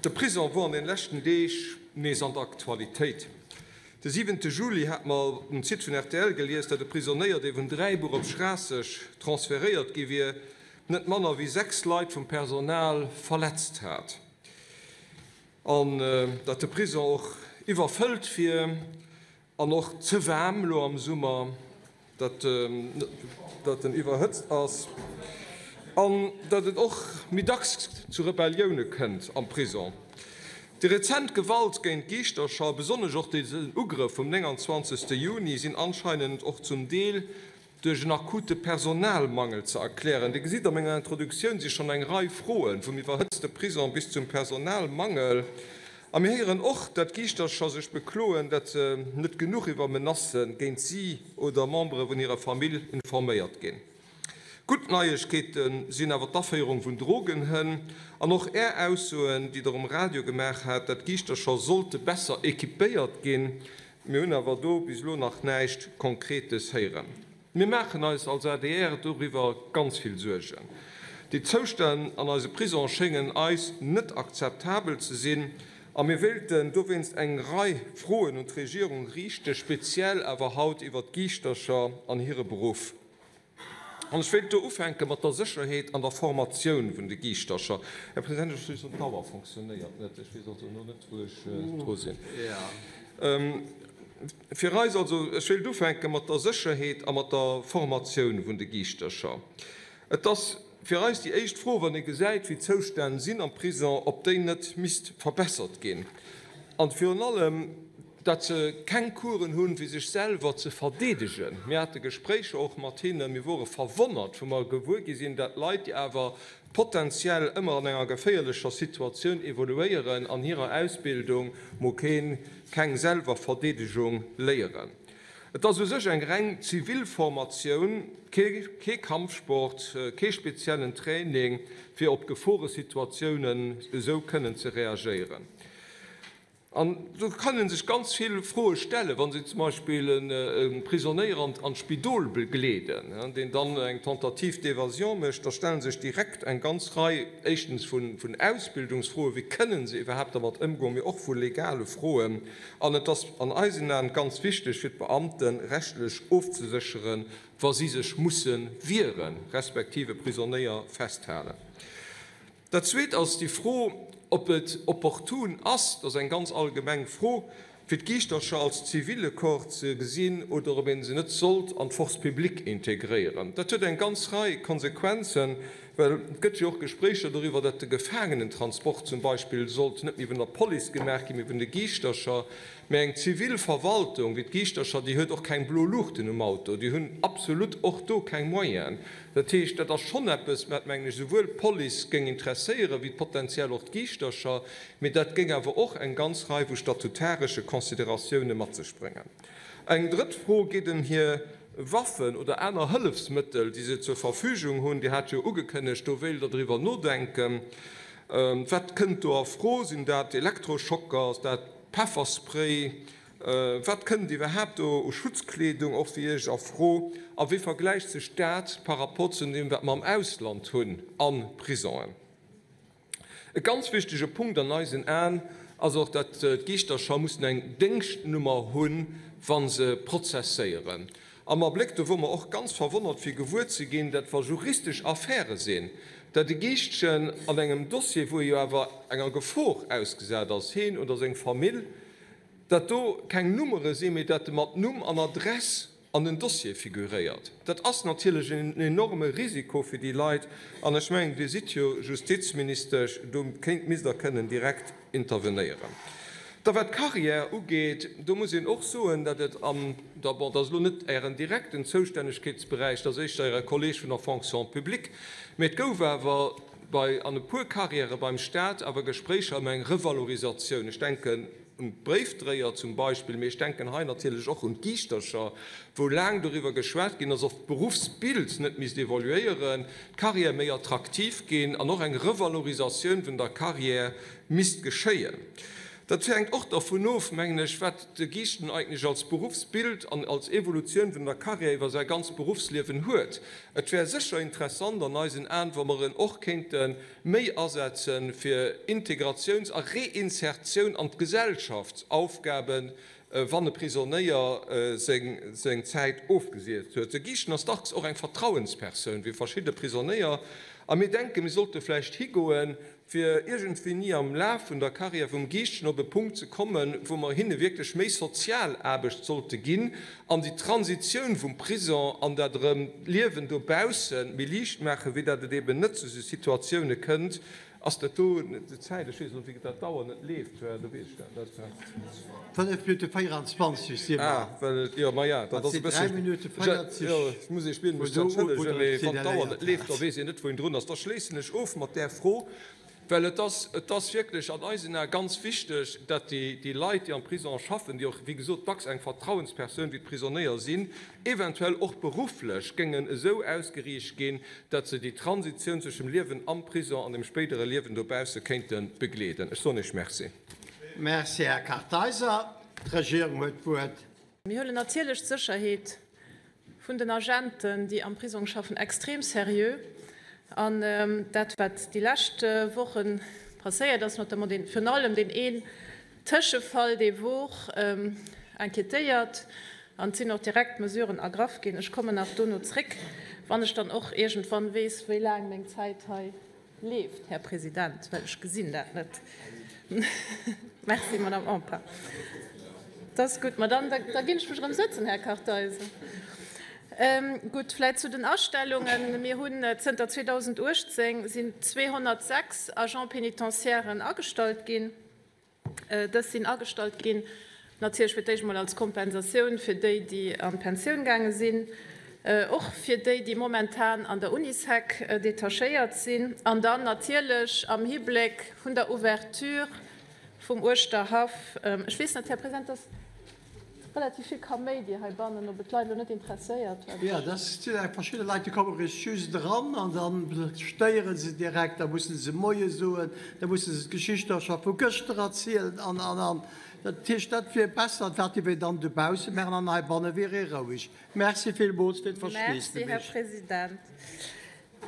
De Prisong wor an den leschten Deeg nees an der Aktualitéit. De siwente Juli hat mer um Site vun rtl gelies, datt e Prisonéier, dee vun Dräibuer op Schraasseg transferéiert gi wier, net manner wéi 6 Leit vum Personal verletzt hat an datt de Prisong och iwwerfëllt wier. An och ze waarm elo am Summer, datt en iwwerhëtzt ass an datt et och méi dacks zu Rebellioune kënnt am Prisong. Déi rezent Gewalt géint Giischtercher, besonnesch och desen Ugrëff vum 29. Juni, sinn anscheinend och zum Deel duerch en akute Personalmangel ze erklären. Dir gesitt, a menger Introduktioun si schonn eng Rei Froen, vum iwwerhëtzte Prison bis zum Personalmangel. A mir héieren och, dat d'Giischtercher sech bekloen, dat se net genuch iwwer Menacë géint si oder Membere vun hirer Famill informéiert ginn. Gutt Neiegkeete sinn awer d'Aféierung vun Drogenhënn an och Är Aussoen, déi Der um Radio gemaach hat, dat d'Giischtercher sollte besser équipéiert ginn. Mir hunn awer do bis elo nach näischt Konkretes héieren. Mir maachen eis als adr doriwwer ganz vill Suergen. Déi Zoustänn an eise Prisonge schéngen eis net akzeptabel ze sinn a mir wéilten dowéinst eng Rei Froen un d'Regierung riichten, speziell awer haut iwwert d'Giischtercher an hire Beruff. An ech wéilt do ufänke mat der Sécherheet an der Formatioun vun de Giischtercher. Här President, ech weess, d'Auer fonctionnéiert net. Ech weess also elo net, wou ech dru sinn. Fir eis also, ech wéilt ufänke mat der Sécherheet a mat der Formatioun vun de Giischtercher. Et ass fir eis déi éischt Fro, wann ee gesäit, wéi d'Zoustänn sinn am Prison, ob déi net misst verbessert ginn. An virun allem, datt se keng Coursen hunn, fir sech selwer ze verdeedegen. Mir hate Gespréicher och mat hinnen. Mir wore verwonnert, wou mer gewuer gi sinn, datt Leit, déi awer potenziell ëmmer an enger geféierlecher Situatioun evoluéieren, an hirer Ausbildung mol keen, keng Selwerverdeedegung léieren. Et ass u sech eng reng zivil Formatioun, kee, kee Kampfsport, kee speziellen Training, fir op Geforesituatiounen esou kënnen ze reagéieren. An do kann ee sech ganz vill Froe stellen, wa si zum Beispill e Prisonéier an d'Spidol begleeden, deen dann eng Tentative d'évasion mécht, da stelle sech direkt eng ganz Rei éischtens vun Ausbildungsfroen, wéi kënnen se iwwerhaapt dermat ëmgoen, mee och vu legale Froen. An et ass an eisen Aen ganz wichteg fir d'Beamte rechtlech ofzesécheren, wa si sech musse wieren, respektiv e Prisonéier festhalen. Dat Zweet ass déi Fro, ob et opportun ass, dat ass eng ganz allgemeng Fro, fir d'Giischtercher als zivile Corps ze gesinn oder ob ee se net sollt an d'Force publique integréieren. Dat huet eng ganz Rei Konsequenzen, well et gëtt jo och Gespréicher doriwwer, datt de Gefaangenentransport zum Beispill sollt net méi vun der Police gemaach ginn, mee vun de Giischtercher. Mä eng zivil Verwaltung wéi d'Giischtercher, déi huet och keng blo Luuchten um Auto, déi hunn absolut och do keng Moyenen. Dat heescht, dat ass schonn eppes, wat, mengen ech, esouwuel d'Police géing interesséieren, wéi potenziell och d'Giischtercher, mee dat géing awer och eng ganz Rei vu statutaresche Consideratioune mat sech bréngen. Eng drëtt Fro geet ëm hir Waffen oder aner Hëllefsmëttel, déi se zur Verfügung hunn. Dir hat jo ugekënnegt, do wéilt Der driwwer nodenken. Wat kënnt do a Fro? Sinn dat Elektroschocker? Ass dat Pefferspray? Wat kënnt iwwerhaapt do u Schutzkleedung och fir Iech a Fro a wéi vergläicht sech dat par rapport zu deem, wat mer am Ausland hunn a Prisongen? E ganz wichtege Punkt an eisen Aen ass och, datt d'Giischtercher mussen eng Déngschtnummer hunn, wa se prozesséieren. Am Abléck, do wor mer och ganz verwonnert fir gewuer ze ginn, dat wa juristesch Affäre sinn, dat e Giischtchen an engem Dossier, wou e jo awer enger Gefor ausgesat ass, heen oder seng Famill, dat do keng Nummere sinn, mee dat e mat Numm an Adress an den Dossiere figuréiert. Dat ass natierlech en enorme Risiko fir déi Leit. An ech mengen, Dir sidd jo Justizministesch, do kéint, misst Der kënnen direkt intervenéieren. Da wat d'Carrière ugeet, do muss een och soen, dat et an der, bon, dat ass elo net Ären direkten Zoustännegkeetsberäich, dat ass éischter Äre Kolleeg vun der Fonction publique, mee et gouf awer bei, an e puer Carrièrë beim Stat awer Gespréicher ëm eng Revalorisatioun. Ech denken un d'Bréifdréier zum Beispill, mee ech denken hei natierlech och un d'Giischtercher, wou laang doriwwer geschwat ginn ass, ob d'Beruffsbild net misst evoluéieren, d'Carrière méi attraktiv ginn an och eng Revalorisatioun vun der Carrière misst geschéien. Dat hänkt och dervun of, mengen ech, wat de Giischten eigentlech als Beruffsbild an als Evolutioun vun der Carrière iwwer säi ganzt Beruffsliewen huet. Et wär sécher interessant an eisen Aen, wa mer en och kéinte méi asetze fir Integratiouns a Reinsertioun an d'Gesellschaftsaufgaben, wann e Prisonéier seng Zäit ofgesiess huet. De Giischten ass dacks och eng Vertrauenspersoun fir verschidde Prisonéier a mir denken, mir sollte vläicht higoen, fir iergendwéini am Laf vun der Carrière vum Giischtjen op e Punkt ze kommen, wou mer hinne wierklech méi sozial Aarbecht sollte ginn an déi Transitioun vum Prison an dat erëm Liewen dobausse méi liicht maachen, wéi dat et eben net zu esou Situatioune kënnt. Ass dat do d'Zäit? Ech weess elo, wéi dat d'Auer net leeft, do weess ech dat net. 5 Minutte 24 si mer. Ah, well et, jo, maja, dat ass e bësse. 3 Minutte 40. Jo, ech muss Iech bieden, mech ze entschëllegen, mee wann d'Auer net leeft, da weess een net, wou een drun ass. Da schléissen ech of mat där Fro, well et ass, et ass wierklech an eisen Ae ganz wichteg, dat déi, déi Leit, déi am Prison schaffen, déi och, wéi gesot, dacks eng Vertrauenspersoun wéi d'Prisonéier sinn, eventuell och berufflech géingen esou ausgeriicht ginn, dat se déi Transitioun zwëschen dem Liewen am Prison an dem spéidere Liewen dobausse kéinte begleeden. Ech soen Iech Merci. Merci, Här Kartheiser. D'Regierung huet d'Wuert. Mir huelen natierlech d'Sécherheet vun den Agenten, déi am Prisong schaffen, extrem seriö. An dat, wat déi lescht Woche passéiert ass, notamment deen, virun allem deen een Tëschefall, dee wor inquiétéiert. An et sinn och direkt Mesuren ergraff ginn. Ech kommen nach dono zréck, wann ech dann och iergendwann weess, wéi laang meng Zäit hei Leeft, Här President, well ech gesinn dat net. Merci, Madame Empain. Dat ass gutt. Ma dann, da ginn ech mech erëm sëtzen, Här Kartheiser. Gutt, vläicht zu den Astellungen. Mir hunn zënter 2018 sinn 206 Agents pénitentiairen agestallt ginn. Dës sinn agestallt ginn, natierlech fir d'éischt emol als Kompensatioun fir déi, déi an d'Pensioun gaange sinn, och fir déi, déi momentan an der Unisec detachéiert sinn, an dann natierlech am Hibléck vun der Ouverture vum Uerschterhaff. Ech weess net, Här President, dass Relativ vill Kaméidi heibannen, ob et d'Leit elo net interesséiert, wat ech. Jo, dat sinn eng verschidde Leit, déi komme richt just eran an da stéiere se direkt, da musse se Moie soen, da musse se d'Geschichtercher vu gëschter erzielen an, an, an. Dat heescht, dat wier besser, dat déi wéi dann dobausse maachen an heibanne wier ee roueg. Merci villmools fir d'Versteesdemech. Merci, Här President.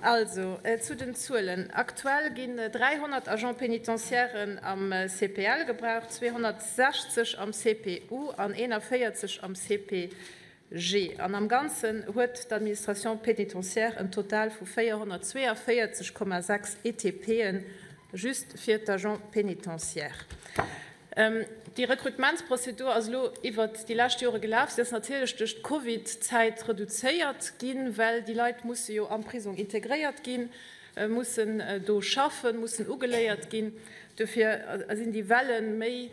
Also, zu den Zuelen, Aktuell ginn 300 Agents pénitentiairen am CPL gebraucht, 260 am CPU an 41 am CPG. An am Ganzen huet d'Administration pénitentiaire en Total vu 442,6 ETPen just fir d'Agents pénitentiaires. Déi Rekrutementsprozedur ass elo iwwert déi lescht Jore gelaf. Si ass natierlech duerch d'Covid-Zäit reduzéiert ginn, well déi Leit musse jo am Prisong integréiert ginn, mussen do schaffen, mussen ugeléiert ginn. Dofir sinn déi Welle méi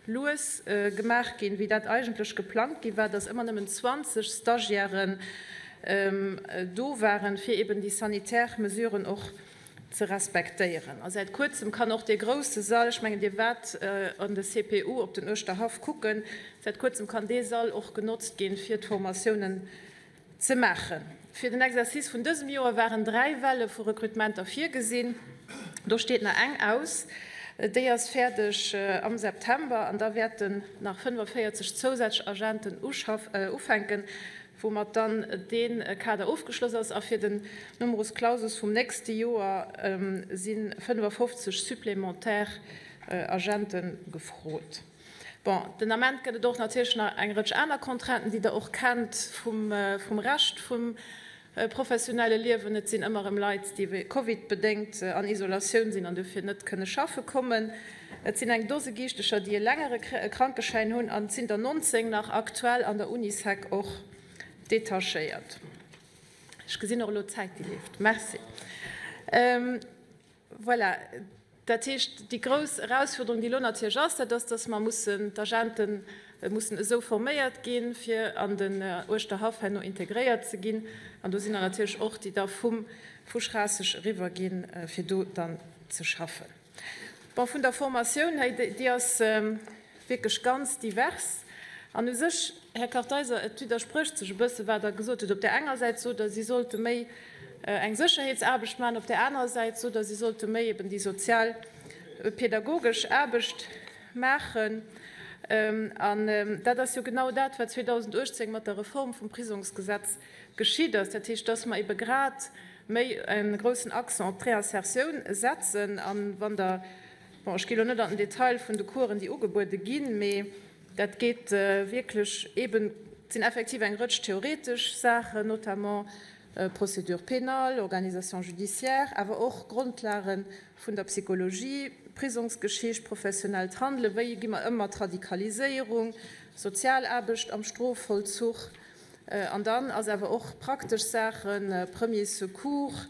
lues gemaach ginn, wéi dat eigentlech geplangt gi war, dass ëmmer nëmmen 20 Stagiairen do waren, fir eben déi sanitär Mesuren och ze respektéieren. A säit kuerzem kann och dee grousse Sall, ech mengen Dir waart an de CPU op den Uerschterhaff kucken, säit kuerzem kann dee Sall och genotzt ginn, fir d'Formatiounen ze maachen. Fir den Exercice vun dësem Joer waren 3 Welle vu Recrutementer virgesinn. Do steet nach eng aus, déi ass fäerdeg am September an da wäerten nach 45 zousätzlech Agenten ufänken, woumat dann dee Kader ofgeschloss ass. A fir den Numerus clausus vum nächste Joer si 55 supplémentaire Agente gefrot. Bon, den Ament gëtt et och natierlech nach eng Rëtsch aner Contrainten, déi Der och kennt vum Rescht vum professionelle Liewen. Et sinn ëmmer erëm Leit, déi covidbedéngt an Isolatioun sinn an dofir net kënne schaffe kommen. Et sinn eng Dose Giichtecher, déi e längere Krankeschäin hunn an et sinn der 19 nach aktuell an der Unisec och detachéiert. Ech gesinn och elo d'Zäit, déi leeft. Merci. Voilà. Dat heescht, déi grouss Erausfuerderung, déi elo natierlech ass, dat ass, dass mer mussen, d'Agente mussen esou forméiert ginn, fir an den Uerschterhaff herno integréiert ze ginn. An do sinn der natierlech och, déi da vum, vu Schraasseg eriwwerginn, fir do dann ze schaffen. Bon, vun der Formatioun hei, déi ass wierklech ganz divers. An u sech, Här Kartheiser, et widdersprécht sech e bësse wat Der gesot hutt. Op där enger Säit sot Der, si sollte méi eng Sécherheetsaarbecht maachen, op där anerer Säit sot Der, si sollte méi eben déi sozialpedagogesch Aarbecht. maachen. An dat ass jo genau dat, wat 2018 mat der Reform vum Prisongsgesetz geschitt ass. Dat heescht, dass mer ebe grad méi e groussen Accent op d'Réinsertioun setzen. An wann Der, bon, ech gi elo net an den Detail vun de Coursen, déi ugebuede ginn, mee dat geet wierklech eben, et sinn effektiv eng Rëtsch theoretesch Saachen, notamment Procédure pénale, Organisation judiciaire, awer och Grondlage vun der Psychologie, Prisongsgeschicht, professionellt Handelen, wéi gi mer ëm mat Radikaliséierung, Sozialaarbecht am Strofvollzuch. An dann ass awer och praktesch Saachen, Premiers Secours,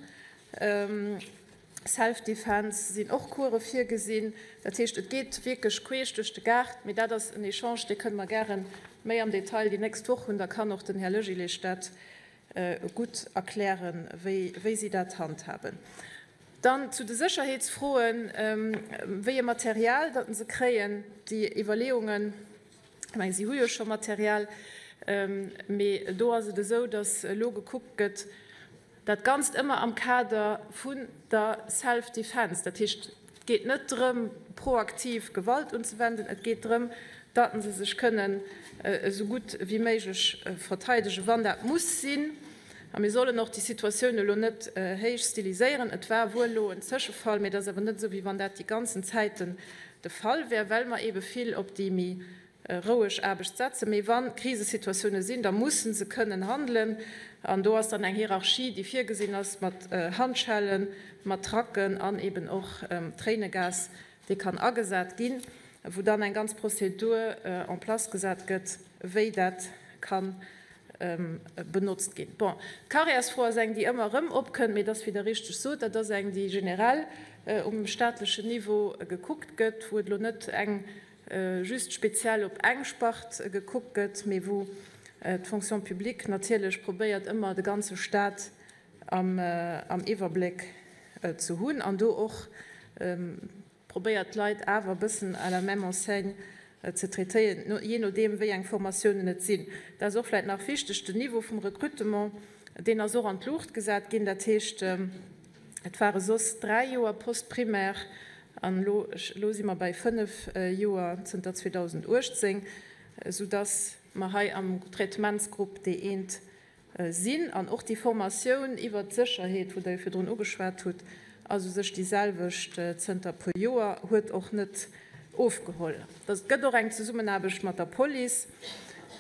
Self-Defense sinn och Course virgesinn. Dat heescht, et geet wierklech queesch duerch de Gaart. Mee dat ass en Echange, dee kënne mer gäre méi am Detail déi nächst Woch hunn. Da kann och den Här Logil Iech dat gutt erklären, wéi si dat handhaben. Dann zu de Sécherheetsfroen, wéi e Material datt se kréien, déi Iwwerleeungen, ech mengen, si hu jo scho Material, mee do ass et esou, datt elo gekuckt gëtt, Dat Ganzt ëmmer am Kader vun der Self-Defense. Dat heescht, et geet net drëm, proaktiv Gewalt unzewenden, et geet drëm, datt se sech kënnen esou gutt wéi méiglech verteidegen, wann dat muss sinn. A mir sollen och déi Situatioun elo net héich stiliséieren. Et war wuel elo en Zëschefall, mee et ass awer net esou, wéi wann dat déi ganzen Zäiten de Fall wär, well mer eebe vill op déi méi roueg Aarbecht setzen, mee wa Krisesituatioune sinn, da musse se kënnen handelen. An do ass dann eng Hierarchie, déi virgesinn ass, mat Handschellen, Matracken an eben och Tréinegas, dee kann agesat ginn, wou dann eng ganz Prozedur en place gesat gëtt, wéi dat ka benotzt ginn. Bon, d'Carrièresfro ass eng, déi ëmmer erëm opkënnt, mee et ass, wéi Der richteg sot, dat ass eng, déi generell um staatlechen Niveau gekuckt gëtt, wou et elo net eng just speziell op eng Spart gekuckt gëtt, mee wou d'Fonction publique natierlech probéiert ëmmer de ganze Stat am Iwwerbléck ze hunn an do och probéiert d'Leit awer e bëssen à la même enseigne ze traitéieren, jee nodeem wéi eng Formatiounen et sinn. Dat ass och vläicht nach wichteg, den Niveau vum Recrutement, deen ass och an d'Luucht gesat ginn. Dat heescht, Et ware soss 3 Joer Post-primaire an elo elo si mer bei 5 Joer zënter 2018, soudass mer hei am Traitementsgrupp dee eent sinn. An och déi Formatioun iwwert d'Sécherheet, wou Der jo virdrun ugeschwat hutt, ass u sech déi selwecht zënter e puer Joer, huet och net ofgeholl. Et gëtt och eng Zesummenaarbecht mat der Police.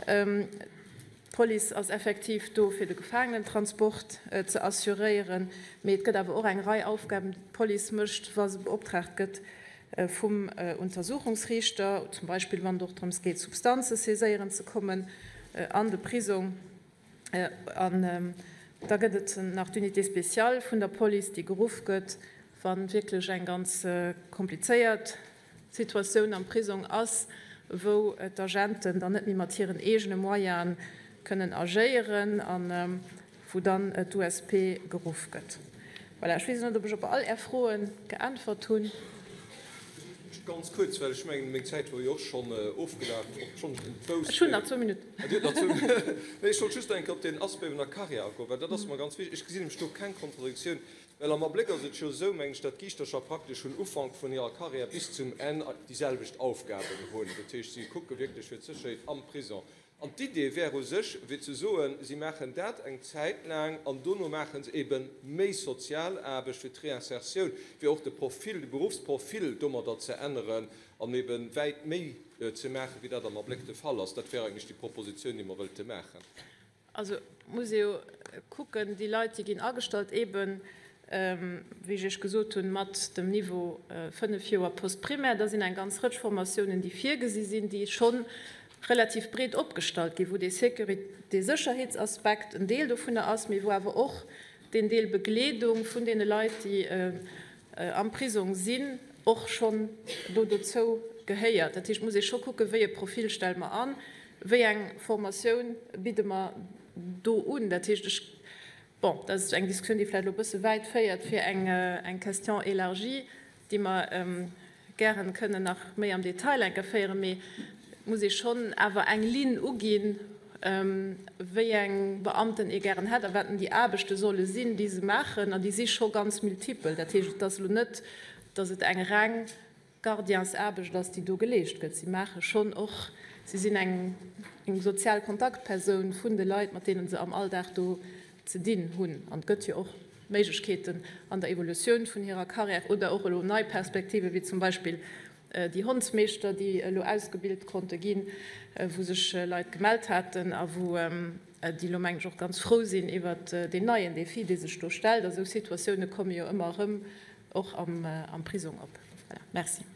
D'Police ass effektiv do, fir de Gefaangenentransport ze assuréieren, mee et gëtt awer och eng Rei Aufgaben, déi d'Police mécht, wa se beoptraagt gëtt vum Untersuchungsriichter, zum Beispill wann et och drëms geet, Substanze saiséieren ze kommen an de Prisong. An da gëtt et nach d'Unité spéciale vun der Police, déi geruff gëtt, wa wierklech eng ganz komplizéiert Situatioun am Prisong ass, wou d'Agenten dann net méi mat hiren eegene Moyene kënnen agéieren a wou dann d'USP geruff gëtt. Voilà, ech weess net, ob ech op all Är Froe geäntwert hunn. Just ganz kuerz, well ech mengen, meng Zäit wor jo och schonn ofgelaf, obschonn ech net wousst. Ech hunn nach zwou Minutten. Ah, Dir hutt nach zwou Minutten. Nee, ech wollt just eng Kéier op deen Aspect vun der Carrière agoen, well dat ass mer ganz wichteg. Ech gesinn nämlech do keng Kontradiktiooun. Well am Abléck ass et jo esou, mengen ech, datt d'Giischtercher praktesch vun Ufank vun hirer Carrière bis zum Enn déi selwecht Aufgaben hunn. Dat heescht, si kucke wierklech fir d'Sécherheet am Prison. An d'Idee wär u sech, fir ze soen, si maachen dat eng Zäit laang an dono maache se ebe méi sozial Aarbecht fir d'Réinsertioun, fir och de Profil, de Beruffsprofil domadder ze änneren an ebe wäit méi ze maachen, wéi dat am Abléck de Fall ass. Dat wär eigentlech déi Propositioun, déi mer wëllte maachen. Also muss ee jo kucken, déi Leit, déi ginn agestallt eeben, wéi ech Iech gesot hunn, mat dem Niveau 5 Joer Post-primaire. Da sinn eng ganz Rëtsch Formatiounen, déi virgesi sinn, déi scho relativ breet opgestallt ginn, wou dee Sécuri-, dee Sécherheetsaspekt en Deel dovunner ass, mee wou awer och deen Deel Begleedung vun deene Leit, déi am Prisong sinn, och schonn do dozou gehéiert. Dat heescht, et muss ee scho kucken, wéi e Profil stelle mer an, wéi eng Formatioun bidde mer do un. Dat heescht, ech, bon, dat ass eng Diskussioun, déi vläicht elo e bësse wäit féiert fir eng Question élargie, déi mer gären kënnen nach méi am Detail eng Kéier féieren, mee et muss ee schonn awer eng Linn uginn, wéi eng Beamten ee gären hätt a wat déi Aarbechte solle sinn, déi se maachen. An déi si scho ganz multipel. Dat heescht, et ass elo net, datt et eng reng. Gardiensaarbecht ass, déi do geleescht gëtt. Si maache schonn och, si sinn eng sozial Kontaktpersoun vun de Leit, mat deene se am Alldag do ze dinn hunn. An et gëtt jo och Méiglechkeeten an der Evolutioun vun hirer Carrière oder och elo nei Perspektiven, wéi zum Beispill déi Hondsmeeschter, déi elo ausgebilt konnte ginn, wou sech Leit gemellt haten a wou déi elo, mengen ech, och ganz frou sinn iwwert deen neien Défi, dee sech do stellt. A sou Situatioune komme jo ëmmer erëm och am Prisong op. Voilà. Merci.